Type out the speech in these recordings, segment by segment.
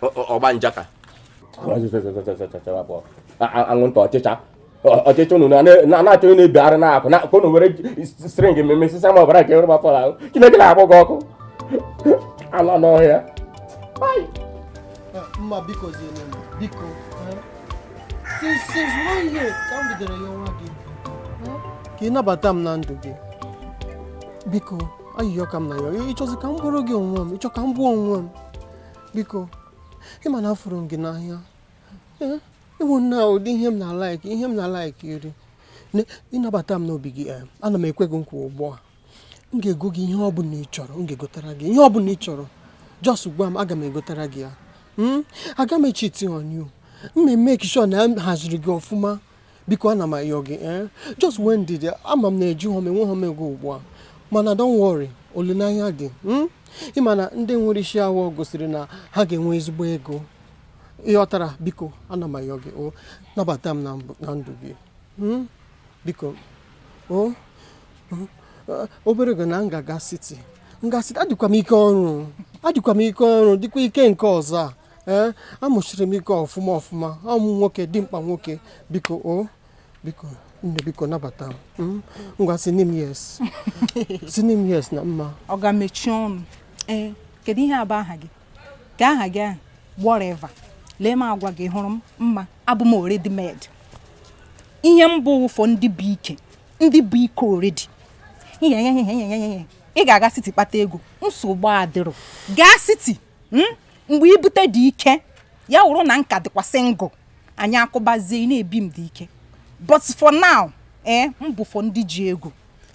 Ọgba njaka anwụnta ọchịcha ọchịcha unu na-achọ onye na-ebegharị na-akụ na ka unu were string memesịsa ma ọbara nke were gbafọrọ ahụ. Chineke na-akpọ gị ọkụ ala n'ọhịa. Mma, biko zienụ m, biko. Since one year ka m bidoro yọwa gị ka ị nabata m na ndụ gị. Biko, ayịyọ ka m na-ayọ. Ị chọzi ka m bụrụ gị onwe m? Ị chọ ka m bụ onwe m? Biko, ị ma na afụrụ m gị n'anya. Ịwụ na ụdị ihe m na-alike, ihe m na-alike iri. Ịnabata m n'obi gị, ana m ekwe gị nkwa ugbu a, m ga-ego gị ihe ọ bụla ị chọrọ. M ga-egotara gị ihe ọ bụla ị chọrọ. Just gwa m, aga m egotara gị ya. Aga m echeat on you. M na-emake sure na m haziri gị ọfụma. Biko, ana m ayọ gị, just nwee ndidi. Ama m na ejighọ m, enweghị m ego ugbu a, mana don't worry, olileanya dị. Ịma na ndị nwere isi awọ gosiri na ha ga-enwe ezigbo ego. Ịghọtara? Biko, ana m ayọ gị, o nabata m na ndụ gị. Biko o. Obere oge na m ga-aga city, nga city. Adịkwa m ike ọrụ, adịkwa m ike ọrụ, dịkwa ike nke ọzọ a. Ee, amụchiri m ike ọfụma ọfụma. Ọmụ nwoke dị mkpa nwoke. Biko o, biko nne, biko nabata m. Ngwa, sị m yes, sị m yes na mma. Ọ ga-emechi ọnụ. Ee, kedu ihe abụ aha gị? Ka aha gị ahụ, whatever. Lee m, agwa gị, hụrụ m mma, abụ m already made. Ihe mbụ ụfọ ndị bụ ike, ndị bụ ike already. Ị ga-aga city kpata ego, nsogbu adịrọ. Gaa city, Mgbe ibute dị ike ya wụrụ na nka dịkwa single, anyị akụbazie, ị na-ebi m dị ike. But for now, ee, m bụ for ndị ji ego,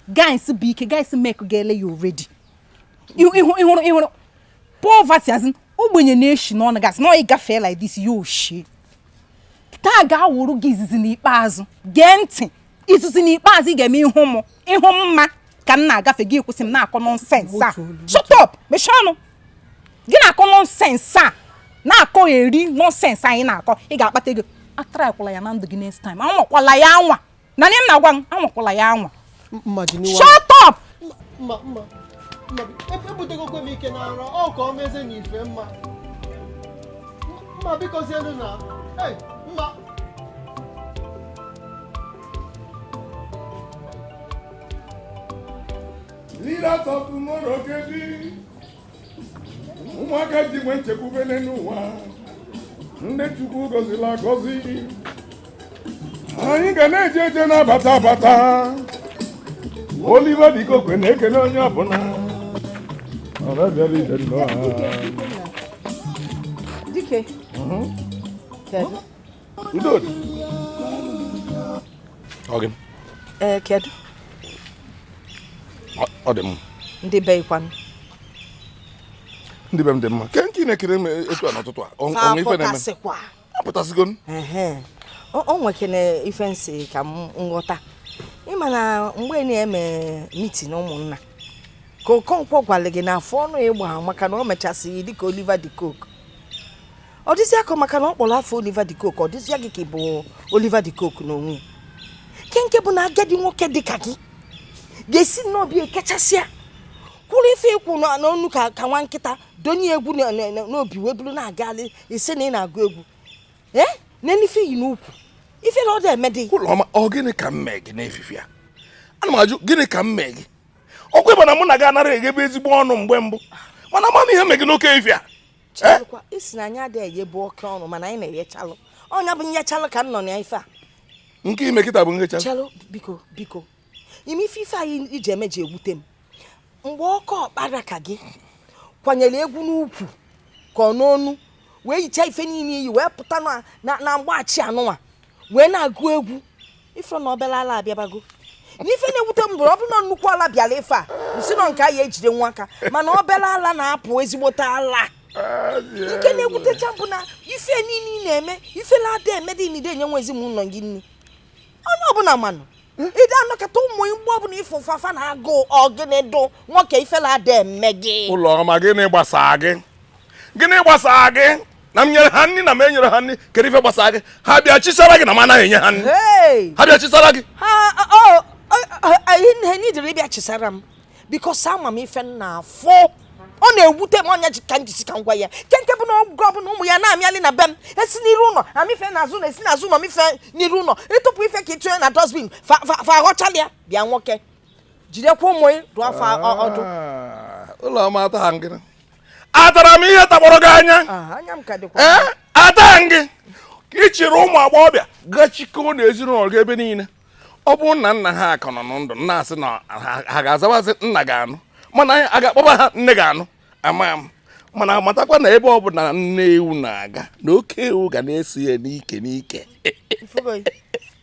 guys bụ ike, guys make ga-ele ya already. Ịhụrụ, ịhụrụ poverty as in ogbenye na-eshi n'ọnụ gasị na ọ ịgafee like this ya oshie. Taa ga-awụrụ gị izizi n'ikpeazụ. Gee ntị, izizi n'ikpeazụ ị ga-eme ihu m, ịhụ mma ka m na-agafe gị, kwụsị m na-akọ nonsense a. Shut up, mechie ọnụ gị na-akọ nonsense a, na-akọ eri nonsense anyị na-akọ. Ị ga-akpata ego, atrykwala ya na ndụ gị next time. Anwakwala ya anwa na nye m na-agwa m, anwakwala ya anwa. Mma, ji n'iwe. Shut up. Mma, mma, mma, ebutegokwe m ike na nrọ ọ ka ọ mezie na ife. Mma, mma, biko zienu na. Hey, mma. Leaders of tomorrow, kedu ụmụaka ji nwe nchekwube n'elu ụwa, ndị Chukwu gọziri agọzi. Anyị ga na-eje eje, na-abata abata. Oliver De Coque na-ekele onye ọbụla. Ọ bịara ije nnọọ. Dike, kedu? Udo dị. Ọ gị? Ee, kedu? Ọ dị mma. Ndị be ịkwanụ? Ndị be m dị mma. Ke nke ị na-ekele m etu a n'ụtụtụ a? Ọ ife na-eme? Fapụtasịkwa. Apụtasịgo m. Ehe. O nwekene ife nsị ka m nghọta. Ịma na mgbe na-eme meeting ụmụnna ka Okonkwo gwara gị na afọ ọnụ ịgba maka na ọ mechasịghị dịka Oliver De Coque, ọ dịzịa ka maka na ọ kpọrọ afọ Oliver De Coque, ọ dịzịa gị ka ị bụ Oliver De Coque n'onwe ya. Nke nke bụ na agadi nwoke dịka gị ga-esi n'obi ekechasịa kwụrụ ife ịkwụ n'ọnụ ka nwa nkịta donye egwu n'obi wee bụrụ na-agalị ise na ị na-agụ egwu ee n'elu ife yi n'ukwu ife na ọ dị eme dị. Ụlọma, ọ gịnị ka m mee gị n'efife a? Ana m ajụ, gịnị ka m mee gị? Ọkwa ịba na mụ na gị anara eghebe ezigbo ọnụ mgbe mbụ, mana ama m ihe mee gị n'oke efi a. Cherekwa, isi na anyị adịghị eyebu oke ọnụ, mana anyị na-eghechalụ ọnya bụ nyechalụ ka m nọ na ife a. Nke ime kịta bụ ngecha. Chelụ, biko, biko, ime ife ife anyị iji eme ji ewute m mgbe ọkọ ọkpara ka gị kwanyere egwu n'ukwu ka ọ n'onu wee hichaa ife niile iyi wee pụta na mgbaghachi anụnwa wee na-agụ egwu ifuru na obere ala abịabago. N'ife na-ewute m bụ ọ bụrụ na nnukwu ala bịara ife a, nsị nọ nke a ya ejide nwa aka, mana obere ala na-apụ ezigbote ala. Nke na-ewutecha bụ na ife niile ị na-eme, ife na-ada eme dị n'ide enye nwa ezinụlọ gị nri. Onye ọbụla manụ ịdị anọkọta ụmụ igbo ọbụla ife ụfafa na-agụ ọgịnịdụ nwoke, ife na-ada eme gị. Ụlọma, gịnị gbasaa gị? Gịnị gbasaa gị na m nyere ha nri na m enyere ha nri? Kedu ife gbasaa gị? Ha bịa chisara gị na m anaghị enye ha nri? Hey! Ha bịa chisara gị? Ha ọ nidiri ịbịa chisara m, because ama m ife m na-afụ. Ọ na-ewute m ọnya ji ka m jisi ka m gwa ya nke nke bụ na oge ọbụla ụmụ ya. ya na-amịalị na be m, esi n'iru ụlọ amife n'azụ na esi n'azụ ụlọ mife n'iru ụlọ, ịtụpụ ife ka ịtụnye na dustbin, fa aghọchala ya. Bịa nwoke, jidekwa ụmụ ị dụọ afọ ọdụ. Ụlọma, atagha m gị, atara m ihe takpọrọ gị anya. Anya m ka dịkwa. Ee, ata gị ka ị chịrị ụmụ agbọghọbịa gachikọọ na ezinụlọ gị ebe niile. Ọ bụrụ na nna ha ka nọ na ndụ, nna asị na ha ga-azawazi nna ga-anụ, mana a ga-akpọba ha nne ga-anụ, ama m. Mana matakwa na ebe ọ bụ na nne ewu na-aga na oke ewu ga na-eso ya n'ike n'ike.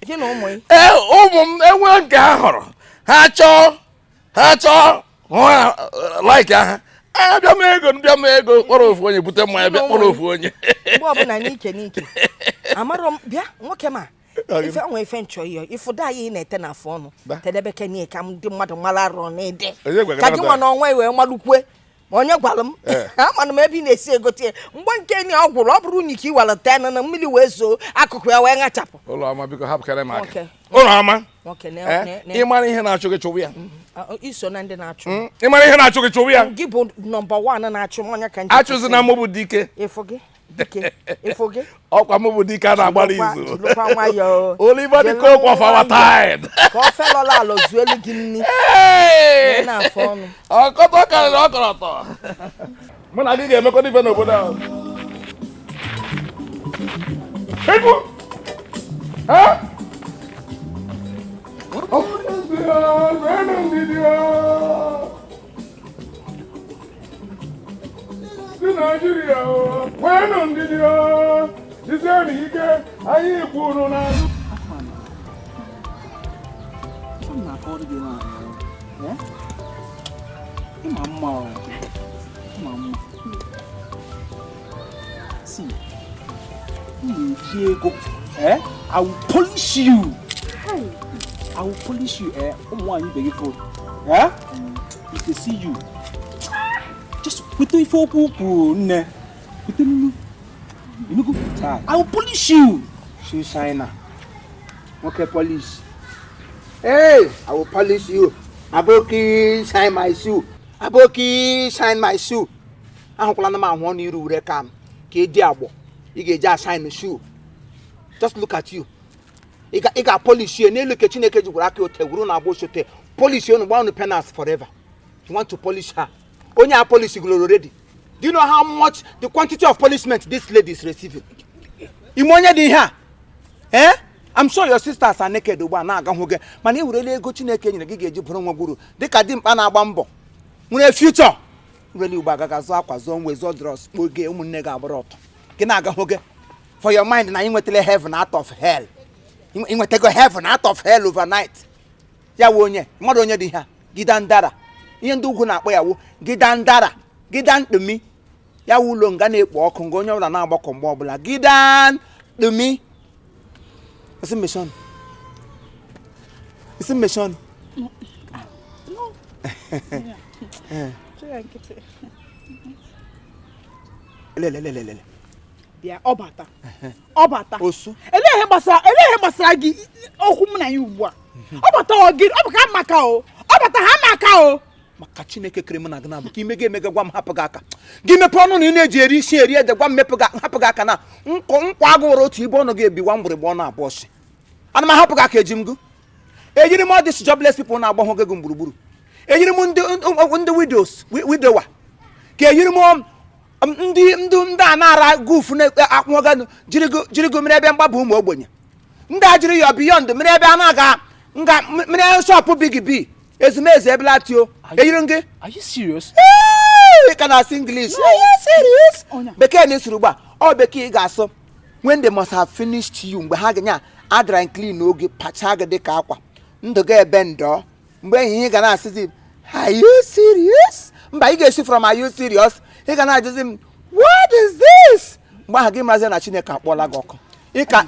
Gị na ụmụ ị? Ee, ụmụ m enwee nke ha hụrụ, ha chọọ, ha chọọ hụ ha like ha, abịa m ego, bịa m ego, kpọrọ ofu onye bute mmanya, bịa kpọrọ ofu onye. Mgbe ọbụla n'ike n'ike, amarọ m. Bịa nwoke, ma ife onwe ife nchọ iyo ịfụda anyị na-ete n'afọ ọnụ tedebe kenye ka ndị mmadụ mara arụ n'ịdị ka gị nwa na ọnwa wee malụkwue. Ma onye gwara m, amana m ebe ị na-esi egote ya. Mgbe nke ni ọ gwụrụ, ọ bụrụ unyi ka ị wara tee na mmiri wee zoo akụkụ ya wee ṅachapụ. Ụlọma, biko hapụkarị m aka. Ụlọma, Nwoke. Ị mara ihe na-achụ gị, chụwa ya. Iso na ndị na-achụ. Ị mara ihe na-achụ gị, chụwa ya. Gị bụ number one na-achụ m, onye ka nji. Achụzina mụ bụ dike. Ịfụ gị dike, ịfụ gị. Ọkwa mụ bụ dike a na-agbara izu. Jilụkwa nwayọọ. Oliver the Coke of our time. Ka ọ felọla alọ zuo elu gị nni na-afọ ọnụ. Ọkọtọ karịrị ọkọlọtọ. Mụ na gị ga-emekọ ife n'obodo ahụ. Egwu! Ha? Ọ bụrụ ndidi, ndị Naijiria, nweenụ ndidi, jizienụ ike, anyị kwuru n'azụ. M na-akọrọ gị na ịma mma o, ịma mma. See, m ga-eji ego, eh, I will polish you, I will polish you. Eh, ụmụ nwaanyị ibe gị fụ, eh, if they see you, just kweta ife okwu kwuru, nne, kweta nnu inugu, I will polish you. Shoe shiner. Nwoke polish. Hey, I will polish you. Aboki shine my shoe. Aboki shine my shoe. Ahụkwala na m ahụ ọnụ iru ure ka m ka eji agbọ ị ga-eji ashine shoe. Just look at you. Ị ga polish ya n'elu ka Chineke ji gwara aka ote gwuru na agba osote polish unu gba unu penance forever. You want to polish her. Onye a polish gụrụ already. Do you know how much the quantity of polishment this lady is receiving? Ime onye dị ihe a? Eh? I'm sure your sisters are naked ugbu a na-aga hụ gị, mana ị werela ego Chineke nyere gị ga-eji bụrụ nwa gburu dịka dimkpa na-agba mbọ nwere future, werele ugbu agaga zụọ akwa, zụọ nwe, zụọ dros, kpoge ụmụnne gị agbara ọtọ gị na-aga hụ gị. For your mind na ị nwetala heaven out of hell. Ị nwetago heaven out of hell overnight. Ya wụ onye mmadụ, onye dị ihe a gidandara, ihe ndị ugwu na-akpọ ya wụ gidandara, gidandumi. Ya wụ ụlọ nga na-ekpo ọkụ, nga onye ọbụla na-agbakọ mgbe ọbụla gidandumi. Isi mmechi ọnụ. Isi mmechi ọnụ. No. Nkịtị. Lelelelele. Bịa, ọ bata, ọ bata. Osu. Elee ihe gbasara gị okwu mụ na ya ugbu a? Ọ bata, ọ gị, ọ bụ ka maka o, ọ bata ha maka o. Maka Chineke kere mụ na gị na-abụ ka ime gị emega, gwa m hapụ gị aka. Gị mepee ọnụ na ị na-eji eri isi eri ede, gwa m mepụ gị, hapụ gị aka na nkọ nkwa agụ nwere otu ibe ọnụ gị ebiwa mgbịrịgba ọnụ abụọ si. Ana m ahapụ gị aka, eji m gụ. Ejiri m all these jobless people na-agbahụ gị gburugburu. Ejiri m ndị widows, widower. Ka ejiri m ndị a na-ara gufu na-akwụghị jiri go mere ebe mgbaba ụmụ ogbenye. Ndị a jiri ya beyond mere ebe a na-aga nga mere shop Big B ezumezu ebelatio eyiri gị. Are you serious? Ị ka na-asụ English? Are you serious? Bekee na-esuru ugbu a, ọ bekee ị ga-asụ when they must have finished you, mgbe ha ga-nya adra clean oge pacha gị dịka akwa ndụ gị ebe ndọ, mgbe ehihie ị ga na-asịzi, "Are you serious?" Mba, ị ga-esi from "Are you serious?" ị ga na-ajụzi m, "What is this?" Mgbe ahụ gị marazi na Chineke akpọọla gị ọkụ. Ị ka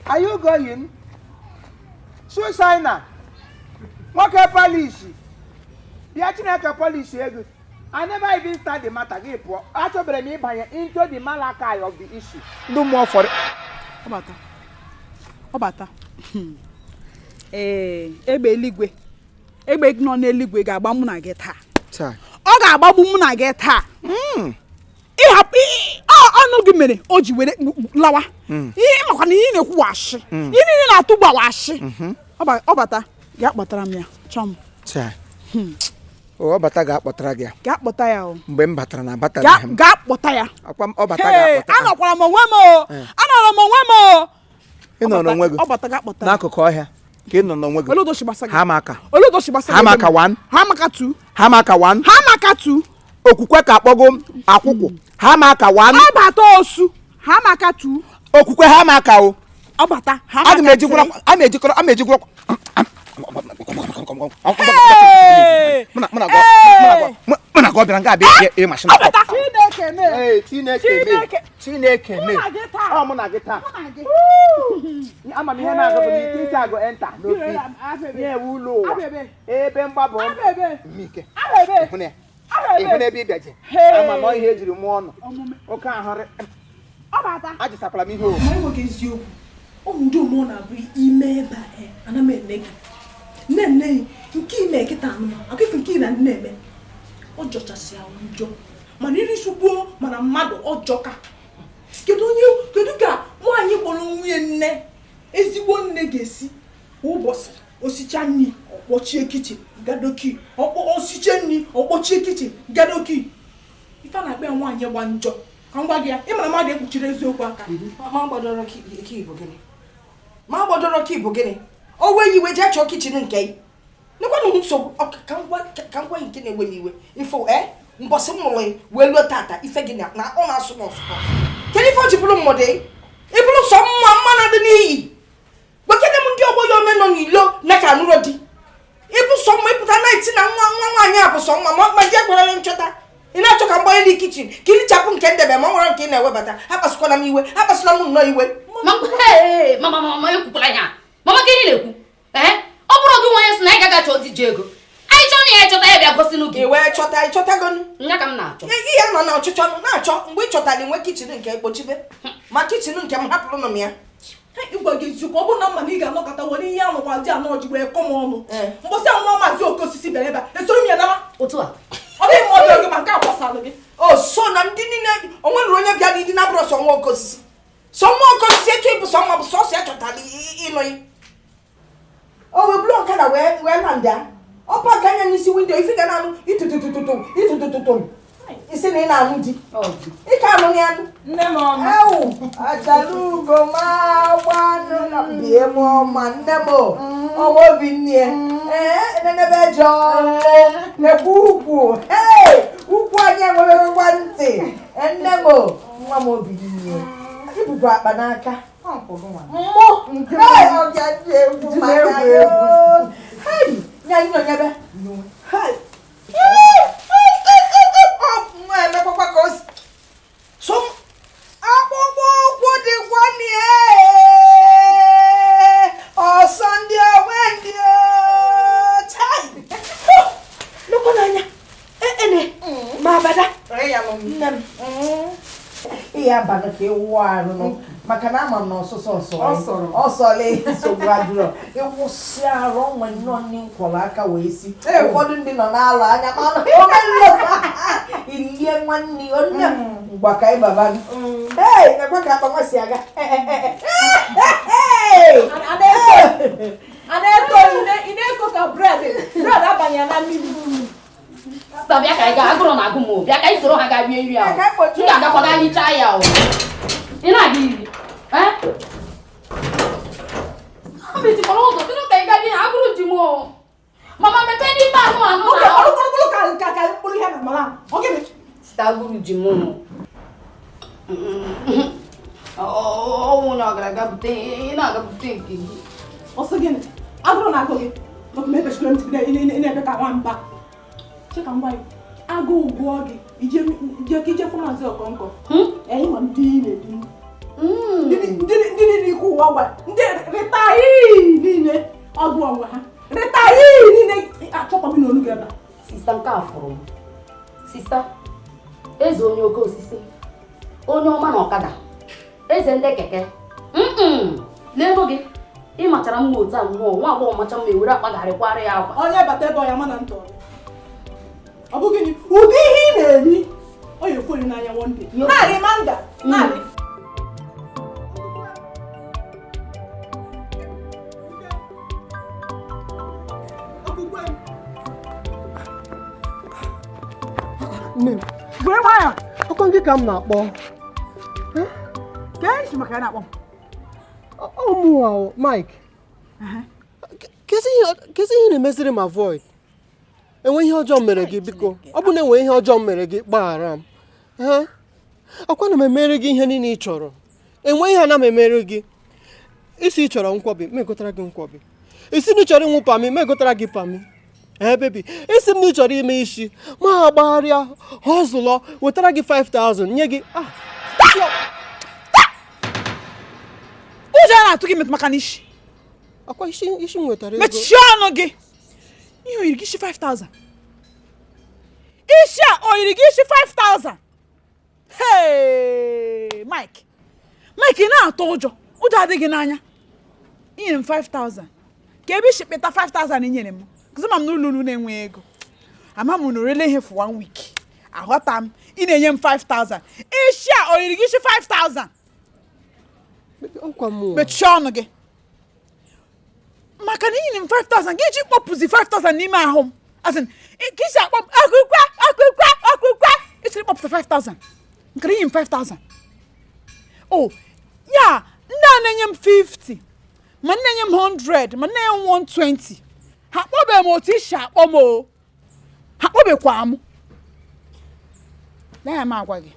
Are you going? Shoe shiner. Nwoke polish. Bịa, Chineke polish ego. I never even start the matter gị pụọ. Achọbere m ịbanye into the malachi of the issue. Ndị mmụọ fọrọ. Ọ bata, ọ bata. Ee, egbe eluigwe, egbe nọ n'eluigwe ga-agba mụ na gị taa. Taa. Ọ ga-agbagbu mụ na gị taa. Ịhapụ Ọnụ gị mere o ji were lawa. Ihe makwa na ihe ị na-ekwu washi. Ihe niile na-atụ gba washi. Ọ bata, gaa kpọtara m ya. Chọọ m. Chai. Ọ bata ga-akpọtara gị ya. Gaa kpọta ya o. Mgbe m batara na abatabeghị m. Gaa kpọta ya. Akwa m ọ bata ga-akpọta. Anọkwara m onwe m o. Anọrọ m onwe m o. Ị nọ n'onwe gị. Ọ bata gaa kpọta ya. N'akụkụ ọhịa ka ị nọ n'onwe gị. Olee ụdọ si gbasa gị? Ha ma aka. Olee ụdọ si gbasa gị? Ha ma aka 1. Ha ma aka 2. Ha ma aka 1. Ha ma aka 2. Okwukwe ka akpọgo m akwụkwụ. Ha ma aka 1. Ọ bata osu. Ha ma aka 2. Okwukwe ha ma aka o. Ọ bata. Ha ma Aga m aka ejikwara 3. a ma ejikọrọ mụ na gị ọ bịara nga abịa ịmashi na Ọ bata. Chineke mee. Chineke mee. Chineke mee. Mụ na gị taa. Ọ mụ na gị taa. Ama m ihe na-agụ bụ n'ite isi agụ enta n'ofi. Nye ewu ụlọ ụwa. Ebe mgbabọ mmike. Ịhụ n'ebe ị bịaje. Ama m ihe ejiri mụọ ọnụ. Oke ahụrị. Ajụsakwala m ihe o. Ma enweghị eziokwu. Ọ bụ ụdị omume ọ na-abụ ime ebe a ana m ene gị. Nne nne nke ime kịta anụma akwa ife nke ị na nne eme ọ jọchasị ahụ njọ mana irisukwuo mana mmadụ ọjọka. Kedu onye kedu ka nwaanyị kpọrọ nwunye nne ezigbo nne ga-esi kwa ụbọchị osicha nri ọkpọchie kichin gadoki ọkpọ osiche nri ọkpọchie kichin gadoki ife a na-akpọ ya nwaanyị gba njọ ka m gwa gị ya ị mara mmadụ ekpuchiri eziokwu aka. Ma gbadoro ki bụ gịnị? Ma gbadoro ki bụ gịnị? O wee iwe jee chọọ kichin nke gị. Nekwanụ nsogbu ka m gwa nke na-ewe m iwe. Ifo mbọsị m mụrụ wee luo tata ife gị na ọ na-asụ m ọsụ. Kedu ife o ji bụrụ mmụdị? Ị bụrụ sọ mma mma na-adị n'iyi. Gwekene m ndị ọgbọ ya ome nọ n'ilo na ka anụrọ di. Ịbụ sọ mma ịpụta na eti na nwa nwa nwaanyị a bụ sọ mma ma ji ekwere ya nchọta. Ị na-achọ ka m gbanyere kichin ka ilichapụ nke ndebe ma ọ nwere nke ị na-ewebata. Akpasụkwala m iwe, akpasụla m nnọọ iwe. Mama mama ekwukwala ya. Mama ka ihe na-ekwu? Ọ bụrụ gị nwa onye sị na anyị ga-aga chọọ di ji ego. Anyị chọọ na ya chọta ya bịa gosi n'ubi. Ị wee chọta, ị chọtagonu. Nya ka m na-achọ. Ihe nọ na ọchịchọ na-achọ mgbe ị chọtara inwe kichin nke kpochibe. Ma kichin nke m hapụrụ nụ m ya. Ịgwa gị eziokwu ọ bụrụ na mma na ị ga-anọkọta were ihe anụkwa ji anọ ji wee kọ m ọnụ. Mbọsị ahụ nwa maazị oke osisi bịara ebe a esoro m ya nara. Otu a. Ọ dịghị mma ọjọọ gị ma nke a gbasalụ gị. O so na ndị niile o nwere onye bịa n'idi na bụrụ sọ nwa oke osisi. Sọ nwa oke osisi etu ịbụ sọ mma bụ sọsọ ya chọtara ịnụ ya. O wee bụrụ ọkada wee na ndị a. Ọ paka anya n'isi windo ife ga na-anụ itutututu itutututu. Isi na ị na-anụ di. Ị ka anụ ya anụ. Nne m ọnụ. Ewu achalugo ma gbanụ na bie m ọma nne m ọnwa obi nne. Ee nenebe jọ nekwa ukwu. Ee ukwu anyị enwerekwa ntị. Nne m nwa m obi nne. Ibukwa akpa n'aka. Mmụ. Ee ọbịa dị egwu maka ya. Hei nya anyị nọ nyebe. Hei. Nwa emekwakwa ka o si. So akpụkpọ ụkwụ dịkwa nie ọsọ ndị onwe ndị tai lekwa n'anya ene ma abada nne m ihe abalị ka ịwụ arụ nụ maka na ama m na ọsụsọ ọsọlị nsogbu adịrọ ịwụsị arụ onwe nnọọ ndị nkwọrọ aka wee si ụfọdụ ndị nọ n'alụ anya mana ilie nwanne nne m ngwa ka ịbaba gị ee nakwa ka akpa nwa si aga A na-eto ị na-eko ka bred abanye na mmiri. Sita bịa ka anyị gaa agụrụ na agụ m bịa ka anyị soro ha gaa rie nri ahụ. M ga-agakwa gaa lichaa ya o. Ị na-aga iri? Ha mejikwara ụzọ bido ka anyị gaa rie agụrụ ji m o. Mama mepee n'ime anụ anụ na ọrụ ka ka mkpụrụ ihe na mara. Ọ gịnị? Sita agụrụ ji m o. Ọnwụ na ọ gara aga bute ị na-aga bute nke gị. Ọsọ gịnị? Agụrụ na-agụ gị. Ọ bụ mebechikere ntị na-ebe ka nwamba. Cheka ngwa gị. Agụụ gụọ gị. Ije ka ije fụ maazị Ọkọnkọ. Anyị ma ndị na-edu. Ndị niile ikwu ụwa gwa ndị rịtayi niile ọgụ onwe ha. Rịtayi niile achọkwa m n'olu gị ebe a. Sista nke a fụrụ m. Sista, eze onye oke osisi, onye ọma na ọkada, eze ndị keke. N'ego gị, ị machara mma otu a nnọọ, nwa agbọghọ macha mma ewere akpa garịkwara ya akwa. Onye bata ebe ọ ya ma na ntọ. Ọ bụ gịnị? Ụdị ihe ị na-eri, ọ ya efori n'anya one day. Narị manga. Naanị. Nne m. Were nwayọ. Ọkwa gị ka m na-akpọ. Ka esi maka ya na-akpọ m? Ọ mụwa o, Mike. Kezi ihe na-emeziri m avoid. Enwe ihe ọjọọ mere gị biko. Ọ bụ na enwe ihe ọjọọ mere gị, gbaghara m. Ọkwa na m emere gị ihe niile ị chọrọ. Enwe ihe ana m emere gị. Isi ị chọrọ nkwobi, m egotara gị nkwobi. Isi na ị chọrọ ịnwụ pami, m egotara gị pami. Ee bebi, isi m na ị chọrọ ime isi, ma agbagharịa họzụlọ wetara gị 5000 nye gị. Ụjọ na-atụ gị maka n'isi. Akwa isi isi m nwetara ego. Mechie ọnụ gị. Ihe oyiri gị isi 5000. Isi a oyiri gị isi 5000. Hey, Mike. Mike, ị na-atụ ụjọ. Ụjọ adịghị n'anya. I nyere m 5000. Ka ebe isi kpịta 5000 i nyere m. Kụzi ma m n'ụlọ unu na-enwe ego. Ama m na orele ihe for 1 week. Aghọta m. Ị na-enye m 5000. Isi a oyiri gị isi 5000. Mechie ọnụ gị. Maka na i nyere m 5000, gị ji kpọpụzi 5000 n'ime ahụ m. As in, ka isi akpọ m akwụkwọ akwụkwọ akwụkwọ. Ị kpọpụta 5000. Nke na i nyere m 5000. O, ya ndị a na-enye m 50, ma ndị na-enye m 100, ma ndị na-enye m 120. Ha akpọbeghị m otu isi akpọ m o. Ha akpọbekwa m. Lee ya m agwa gị.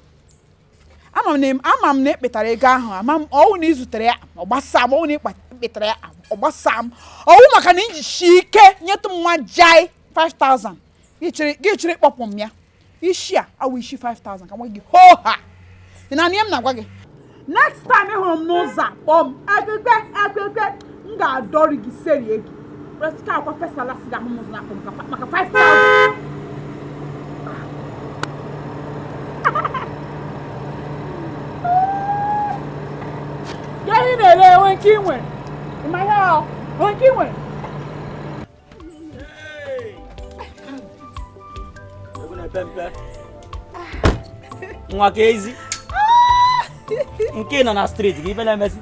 Ama m na ekpetara ego ahụ, ama m ọwụ na ị zutere ya, ọ gbasa m, ọwụ na ekpetara ya, ọ gbasa m. Ọwụ maka na iji shi ike nyetụ m nwa jai 5000. Gị chịrị ịkpọpụ m ya. Isi a awụ isi 5000 ka nwa gị hoo ha. Ị na-anụ ihe m na-agwa gị? Next time ị hụrụ m n'ụzọ a, kpọọ m ekwekwe ekwekwe, m ga-adọrị gị serie gị. Resika akwa fesala si ga-ahụ m ụzọ na-akpọ m maka 5000. Ka ihe na-ere enwe nke ị nwere. Ị ma ihe ọ? Enwe nke ị nwere. Nwa ka ezi. Nke nọ na street gị ife na-emezi.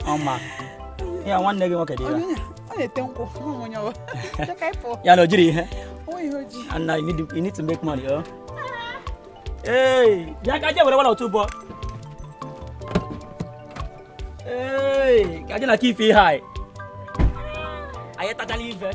Ọma. Ya nwanne gị nwoke dị ya. Ọ na-ete nkwụ. Ya na o jiri ihe. And now you need to make money, oh. Hey, bịa ka je were 1 or 2 bọ. Hey, ka je na ka ife ihe anyị. Anyị tachala ife.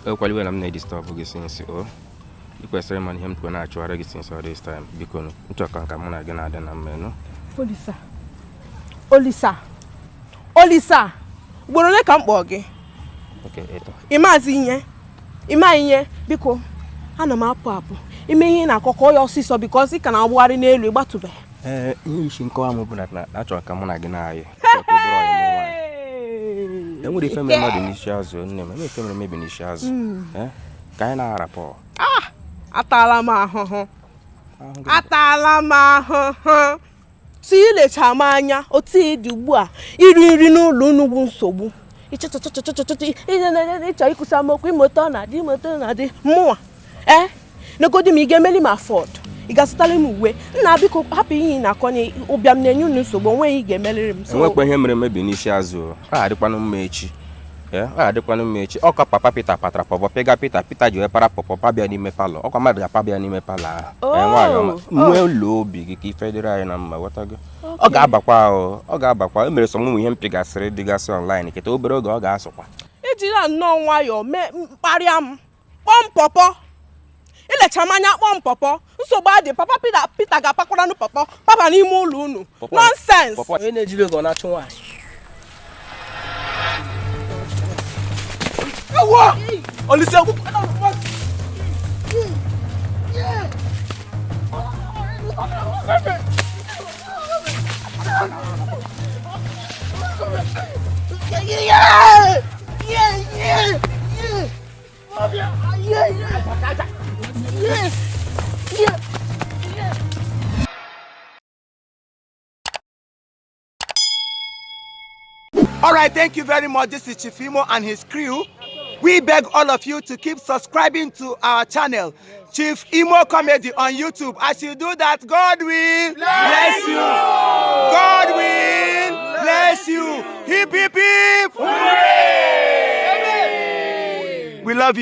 Ekwaliwe na m na-edistọbụ gị sinsi o. Ị kwesịrị ịma ihe m tụrụ na-achụgharị gị sinsi all this time. Biko nchọ ka nka mụ na gị na-adị na mma nụ. Olisa. Olisa. Olisa. Ugboro ole ka m kpọọ gị? Okay, eto. Ị maazị ihe? Ị ma ihe? Biko, ana m apụ apụ. Ime ihe na-akọ ka ọ ya ọsịsọ bikos ị ka na-agbụgharị n'elu ịgbatụbeghị. Ee, ihe isi nkọwa m bụ na achọrọ ka mụ na gị na-ayị. Enwere ife mere mmadụ n'isi azụ nne m, enwere ife mere mebi n'isi azụ. Ka anyị na-arapụ. Ataala m ahụhụ. Ataala m ahụhụ. Si ilecha m anya otu ị dị ugbu a, iri nri n'ụlọ unu bụ nsogbu. Ịchọ ịkwụsa m okwu imoto ọ na-adị imoto ọ na-adị mụnwa. Ee, negodi m ị ga-emeli m afọd. Ị ga-azụtara m uwe. Nna biko hapụ ihe ị na-akọnye ụbịam na-enye unu nsogbu, onweghị ị ga-emeliri m. Enwekwa ihe mere mebi n'isi azụ. Ọ adịkwanụ mma echi. Ọ adịkwanụ mma echi. Ọkwa papa Peter patara pọpọ pịga Peter, Peter ji wee para pọpọ pabịa n'ime palọ. Ọkwa mmadụ ga-apabịa n'ime palọ ahụ. Nwaanyị ọma, nwee ụlọ obi gị ka ife dịrị anyị na mma, ghọta gị. Ọ ga-abakwa ahụ, ọ ga-abakwa. E mere sọ ụmụ ihe m pịgasịrị dịgasị online kịta obere oge ọ ga-asụkwa. Ejila nnọọ nwayọọ mee mkparịa m, kpọọ m pọpọ. Elechara m anya kpọọ m pọpọ. Nsogbu adị, papa Peter. Peter ga-apakwaranụ pọpọ papa n'ime ụlọ unu. Nonsense. Onye na-ejiri ego ọ na-achụ nwaanyị. Ewo! Olise. All right, thank you very much. This is Chief Imo and his crew. We beg all of you to keep subscribing to our channel, Chief Imo Comedy on YouTube. As you do that, God will bless you. God will bless you. Hip, hip, hip. Hooray! We love you.